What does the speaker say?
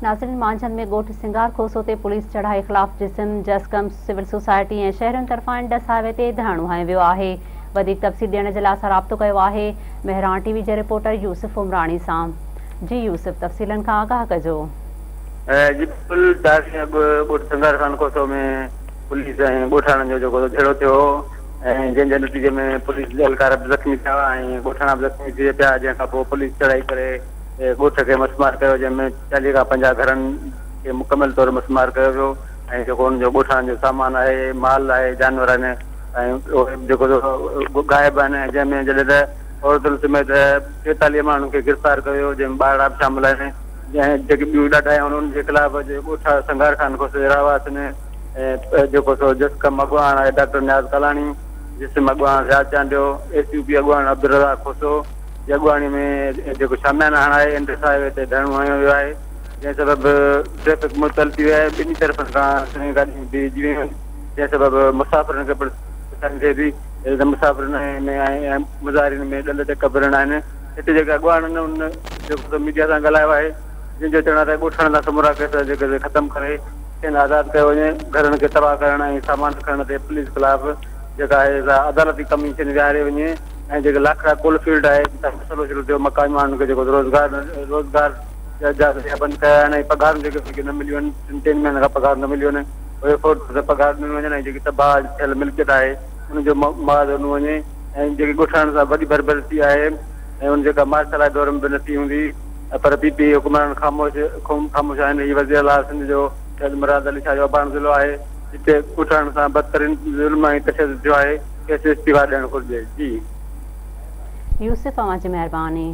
ناظرين مانجهند ۾ ڳوٺ سنگهار کوسو تي پوليس چڙهائي خلاف جسم، جسقم، سول سوسائٽي ۽ شهرين طرفان انڊس هاء وي تي ڌرڻو هنيو ويو آهي. وڌيڪ تفصيل ڏيڻ جي لاء اسان رابطو ڪيو آهي مهراڻ ٽي وي جي رپورٽر يوسف عمراڻي سان. جي يوسف تفصيلن کان آگاهه ڪجو. جي بلڪل چار ڏينهن اڳ ڳوٺ سنگهار خان کوسو ۾ پوليس ۽ ڳوٺاڻن جو جيڪو جهيڙو ٿيو هو ۽ جنهن جي نتيجي ۾ پوليس اهلڪار به زخمي ٿيا ۽ ڳوٺاڻا به زخمي ٿي پيا جنهن کان پوء پوليس چڙهائي ڪري ڳوٺ کي مسمار ڪيو جنهن ۾ چاليهه کان 50 گهرن کي مڪمل طور مسمار ڪيو ويو ۽ جيڪو انهن جو ڳوٺاڻن جو سامان آهي مال آهي جانور آهن ۽ اهي جيڪو غائب آهن ۽ جنهن ۾ جڏهن ته عورتن سميت 43 ماڻهن کي گرفتار ڪيو ويو جنهن ۾ ٻارڙا به شامل آهن جنهن جيڪي ٻيون ڏاڍا آهن انهن جي خلاف ڳوٺ سنگهار خان کوسو جي رهواسين جيڪو سو جسقم اڳواڻ آهي ڊاڪٽر نياز ڪالاڻي، جسم اڳواڻ Riaz Chandio, S U P اڳواڻ عبدالرزاق کوسو جي اڳواڻي ۾ جيڪو شاميانا هڻائي انڊس هاء وي تي ڌرڻو هنيو ويو آهي، جنهن سبب ٽريفڪ معطل ٿي وئي آهي، ٻنهي طرفن کان سوين گاڏيون بيهجي ويون آهن، جنهن سبب مسافرن کي پڻ پريشاني ٿئي ٿي، جڏهن ته مسافرن ۾ ۽ مظاهرين ۾ ڏند چڪ به رهڻا آهن، هتي جيڪي اڳواڻ آهن انهن جيڪو سو ميڊيا سان ڳالهايو آهي، جن جو چوڻ آهي ته ڳوٺاڻن تان سمورا ڪيس جيڪي ختم ڪري کين آزاد ڪيو وڃي، گهرن کي تباهه ڪرڻ ۽ سامان کڻڻ تي پوليس خلاف جيڪا آهي سا عدالتي ڪميشن ويهاري وڃي ۽ جيڪي لاکڙا ڪول فيلڊ آهي جتان مسئلو شروع ٿيو مقامي ماڻهن کي جيڪو روزگار روزگار جا ذريعا بند ڪيا آهن ۽ پگهارون جيڪي انهن کي نه مليون آهن ٽن چئن مهينن کان پگهارون نه مليون آهن اهي فوري طور تي پگهار ڏنيون وڃن ۽ جيڪي تباهه ٿيل ملڪيت آهي ان جو معاوضو ڏنو وڃي ۽ جيڪي ڳوٺاڻن سان وڏي بربرتي آهي ۽ ان جيڪا مارشل لا دور ۾ به نه ٿي هوندي پر پي پي حڪمران خاموش خاموش آهن هي وزير اعليٰ سنڌ جو سيد مراد علي شاهه جو اباڻو ضلعو آهي جتي ڳوٺاڻن سان بدترين ظلم ۽ تشدد ٿيو آهي کيس استعيفا ڏيڻ گهرجي جي. يوسف اوهان جي مهرباني.